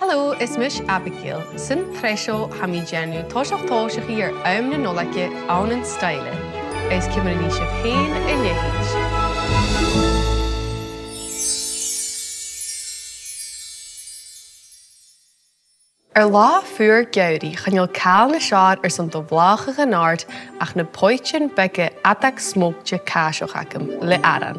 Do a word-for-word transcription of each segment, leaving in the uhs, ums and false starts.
Hello, is mise Abigail. San t-sreath seo tha mi a' dèanamh toiseach tòiseachaidh air àm na Nollaige ann an Stoidhle. Is ciamar a nì sibh fhèin a leithid? Air latha fuar geamhraidh, chan eil càil nas fheàrr airson do bhlàthachadh an-àird ach na poitean beaga adag smògte càiseach agam le aran.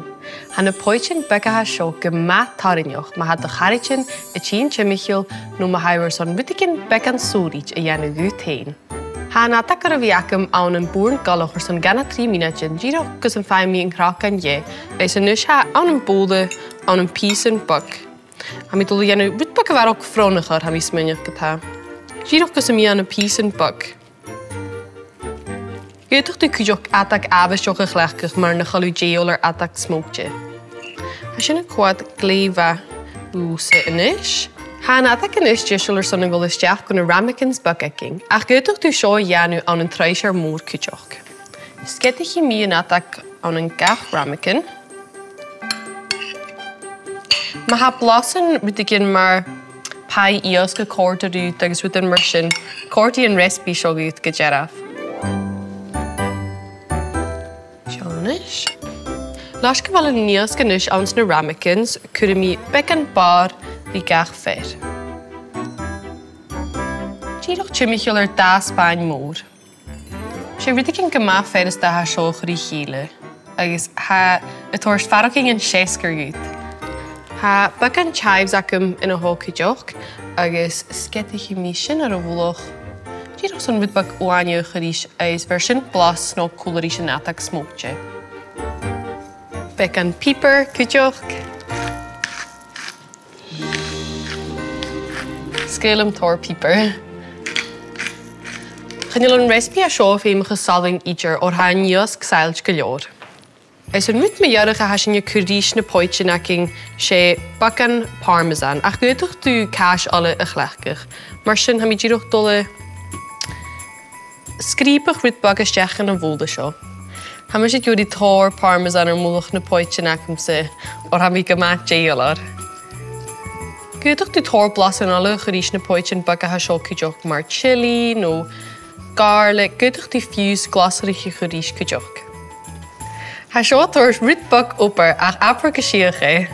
Tha na poitean beaga seo gu math tarraingeach ma tha do charaidean a' tighinn timcheall no ma tha thu airson rudeigin beagan sònraichte a dhèanamh dhut fhèin. Tha an adag air a bhith agam ann am bùrn ghoileach airson dhà no trì mionaidean, dìreach gus am faigh mi an craiceann dheth, agus a-nis tha e ann am bobhla ann am pìosan beag. Tha mi a' dol a dhèanamh rud beag a bharrachd fronnachair, tha mi a' smaoineachadh, ge-tà. Dìreach gus am bi e ann am pìosan beag. Dh'fhaodadh tu cuideachd adag àbhaisteach a chleachdadh mura h-eil thu dèidheil air adag smògte. Tha sin a' coimhead glè mhath dhòmhsa a-nis. Tha an adag a-nis deiseil airson a dhol a-steach gu na ramekins beaga againn, ach dh'fhaodadh tu seo a dhèanamh ann an truinnsear mòr cuideachd. Sgeadaichidh mi an adag ann an gach ramekin. Ma tha blasan, rudeigin mar pie iasg a chòrdas riut agus rudan mar sin, còrdadh an recipe seo riut gu dearbh. Seo a-nis. Leis gu bheil an iasg a-nis anns na ramekins, cuiridh mi beagan bàrr ri gach fear. Dìreach timcheall air dà spàin mhòr. 'S e rudeigin gu math furasta a tha seo a chur ri chèile, agus tha e a' toirt faireachdainn an t-seasgair dhut. Tha beagan chives agam an seo cuideachd, agus sgeadaichidh mi sin air a' mhullach. Dìreach airson rud beag uaine a chur ris, agus bheir sin blas snog còmhla ris an adag smògte. Beagan piobar cuideachd. Is caomh leam tòrr piobar. Chan eil an recipe a tha seo a' feumachadh salann idir, oir tha an iasg saillte gu leòr. Is an rud mu dheireadh a tha sinn a' cur ris na poitean againn, 's e beagan parmesan, ach dh'fhaodadh tu càis eile a chleachdadh. Mar sin, tha mi dìreach a' dol a sgrìobadh rud beag a-steach dhan a' bhobhla seo. Tha mise ag iarraidh tòrr parmesan air mullach na poitean agamsa, oir tha mi gu math dèidheil air. Dh'fhaodadh tu tòrr blasan eile a chur ris na poitean beaga seo cuideachd, mar chilli no garlic, dh'fhaodadh tu fiù 's glasraich a chur ris cuideachd. Tha seo a' toirt rud beag obair, ach abair gu sìtheach e.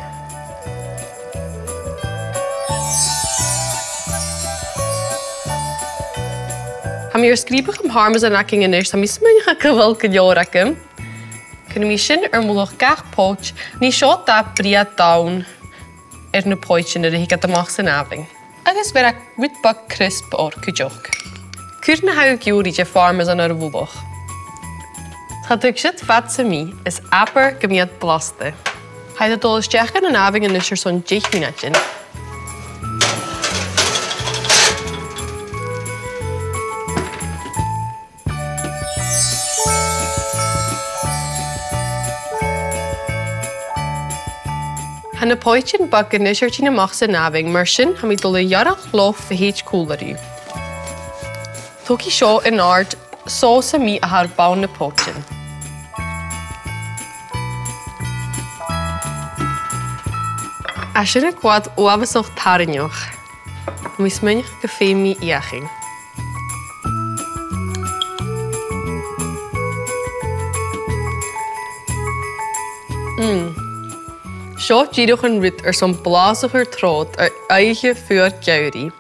Tha mi air sgrìobadh am parmesan againn a-nis, tha mi a' smaoineachadh gu bheil gu leòr agam. Cuiridh mi sin air mullach gach poit, nì seo dath brèagha donn air na poitean nuair a thig iad a-mach san àmhainn. Agus bheir e rud beag crisp orra cuideachd. Cuir na th' agad ri parmesan air a' mhullach. Cha tug siud fad sam bith, is abair gum bi iad blasta. Tha iad a' dol a-steach dhan an àmhainn a-nis airson deich mionaidean. Tha na poitean beaga a-nis air tighinn a-mach san àmhainn, mar sin tha mi a' dol a ghearradh lof a thèid còmhla riutha. Togaidh seo an-àird sòs sam bith a tha air bonn na poitean. Tha sin a' coimhead uabhasach tarraingeach. Tha mi a' smaoineachadh gum feum mi fheuchainn. Mm. Seo dìreach an rud airson blàthachadh trobhad air oidhche fuar geamhraidh.